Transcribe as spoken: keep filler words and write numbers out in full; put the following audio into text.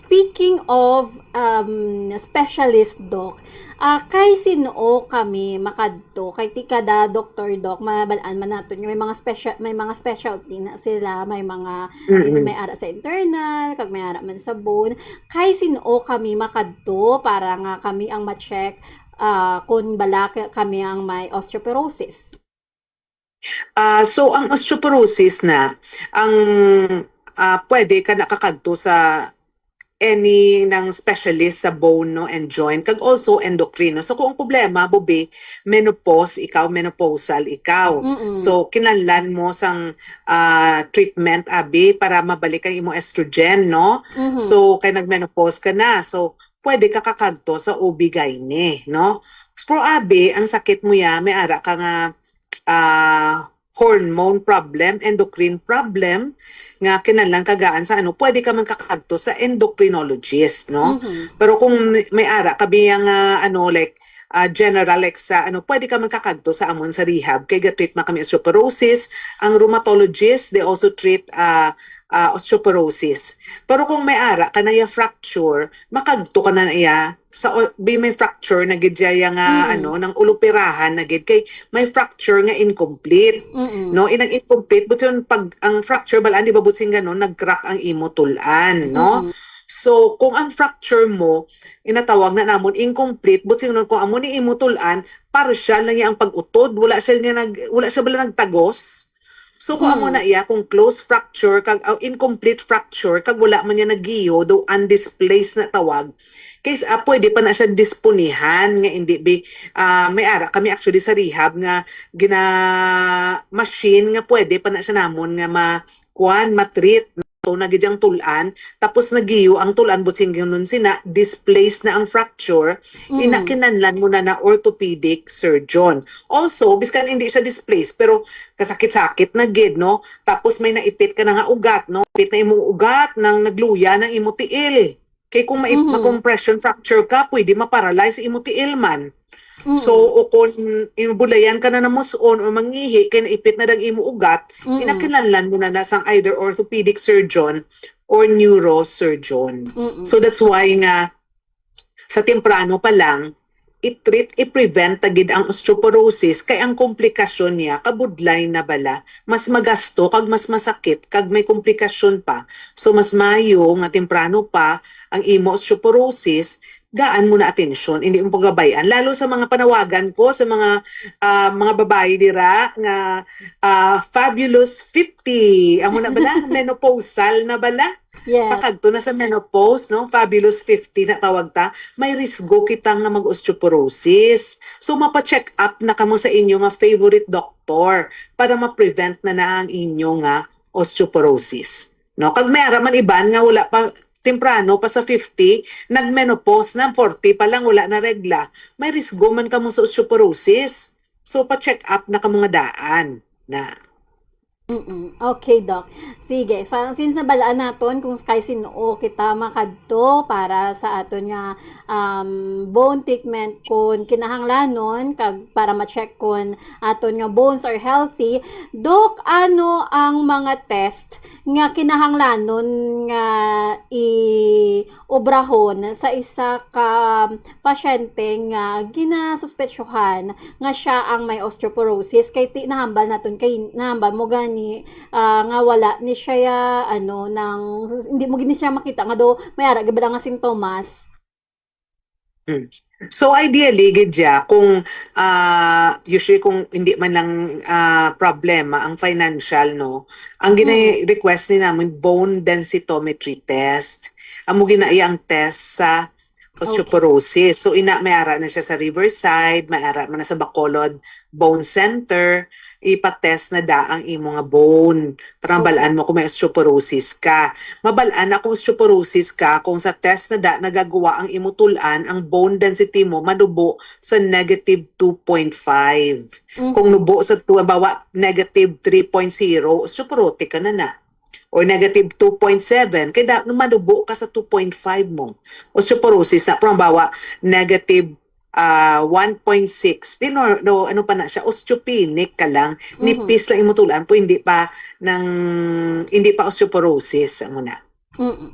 Speaking of, um, specialist, Doc, ah, kay sin-o kami makadto? Kay ti kada doktor, Doc, mabal-an man naton nga may mga special, may mga specialty na sila, may mga, Mm-mm. may ara sa internal, kag may ara man sa bone. Kay sin-o kami makadto para nga kami ang ma-check, ah, kung bala ka-, kami ang may osteoporosis? Ah, so ang osteoporosis na, ang, ah, pwede ka nakakadto sa any ng specialist sa bone, no, and joint, kag also endocrine, no? So kung ang problema, bubi, menopause ikaw, menopausal ikaw. Mm-mm. So kinahanglan mo sang, ah, treatment, abi, para mabalik ang imo estrogen, no? Mhm. So kay nag-menopause ka na. So pwede ka kakadto sa O B gyne, no? Pero abi, ang sakit mo ya, may ara ka nga, ah, hormone problem, endocrine problem, nga kinahanglan ka gaan sa ano, pwede ka man kakadto sa endocrinologist, no? Mhm. Pero kung may ara ka biyang, ah, ano, like, ah, general, like sa ano, pwede ka man kakadto sa amon sa rehab kay ga-treat man kami osteoporosis, ang rheumatologist, they also treat, ah, ah, osteoporosis. Pero kung may ara ka na ya fracture, makadto ka na iya sa o-, bi may fracture na gid siya ya nga, Mm. ano, nang ulupirahan na gid kay may fracture nga incomplete. Mm-mm. No, inang incomplete, but yun, pag ang fracture, balaan, di ba, butsing ganon, nag-crack ang imo tulan, no? Mm-mm. So kung ang fracture mo, inatawag na namon incomplete, butsing ganon, kung amo ni imo tulan, partial lang ya ang pag-utod, wala siya nga nag-, wala siya bala nagtagos. So kung amo Hmm. na iya, kung closed fracture kag, ah, incomplete fracture kag wala man niya nagiyo, do undisplaced na tawag, kay s-, ah, pwede pa na siya disponihan nga hindi bi, ah, may ara kami actually sa rehab nga gina-, machine nga pwede pa na siya namon nga ma-, kuan, ma-treat. So na gid ang tulan, tapos nagiyo ang tulan, butsing ganon sina, displaced na ang fracture, ina Mm. kinahanglan mo na na orthopedic surgeon. Also, biskan hindi siya displaced, pero kasakit-sakit na gid, no? Tapos may naipit ka na nga ugat, no? Ipit na imong ugat, nang nagluya nang imo tiil. Kay kung ma-, Mhm. ma-compression fracture ka, pwede ma-paralyze imo tiil man. Mm. So, o kung inubulayan ka na namus-on o mangihi, kay naipit na dang imo ugat, Mm-mm. ina kinahanglan mo na na sang either orthopedic surgeon or neurosurgeon. Mm-mm. So, that's why nga, sa temprano pa lang, i-treat, i-prevent ta gid ang osteoporosis, kay ang komplikasyon niya, kabudlay na bala, mas magasto, kag mas masakit, kag may komplikasyon pa. So, mas maayo nga temprano pa ang imo osteoporosis, gaan mo na atensyon, hindi mo pagabay-an. Lalo sa mga panawagan ko, sa mga, ah, mga babayi dira nga, ah, fabulous fifty. Amo na bala, menopausal na bala. Yes. Pakadto na sa menopause, no? Fabulous fifty na tawag ta. May risgo kita nga mag-osteoporosis. So, mapa-check up na kamo sa inyo nga favorite doctor para ma-prevent na na ang inyo nga osteoporosis. No? Kag may ara man iban nga wala pa, temprano pa sa fifty, nag-menopause na, forty pa lang, wala na regla. May risgo man kamo sa osteoporosis. So, pa-check up na kamo nga daan na. Mm-mm. Okay, Doc. Sige, sa, since nabalaan naton kung kay sin-o kita makadto para sa aton nga, um, bone treatment, kung kinahanglanon, kag para ma-check kung aton nga bones are healthy, Doc, ano ang mga test nga kinahanglanon nga i-obrahon sa isa ka pasyente nga ginasuspetsuhan nga siya ang may osteoporosis? Kay ti-, nahambal naton kay, nahambal mo gani, ah, nga wala ni siya, ano, nang, hindi mo gani siya makita nga do may ara gid bala nga sintomas. Hmm. So, ideally, gid siya, kung, ah, usually kung hindi man lang, ah, problema ang financial, no, ang Mm. gina-request ni namin bone densitometry test. Amo gina iya ang test sa Okay. osteoporosis. So, ina, may ara na siya sa Riverside, may ara man na sa Bacolod Bone Center, ipa-test na da ang imo nga bone. Para Okay. mabalaan mo kung may osteoporosis ka. Mabalaan na kung osteoporosis ka kung sa test na da nagagwa ang imo tulan, ang bone density mo manubo sa negative two point five. Mhm. Kung nubo sa, halimbawa, negative three point zero, osteoporotic ka na na. Or negative two point seven, kay da-, manubo ka sa two point five mo. Osteoporosis na, pero halimbawa, negative, ah, one point six, di no, no, ano pa na siya, osteopenic ka lang, Mhm. nipis lang imo tulan, po, hindi pa nang, hindi pa osteoporosis, amo na. Mm-mm.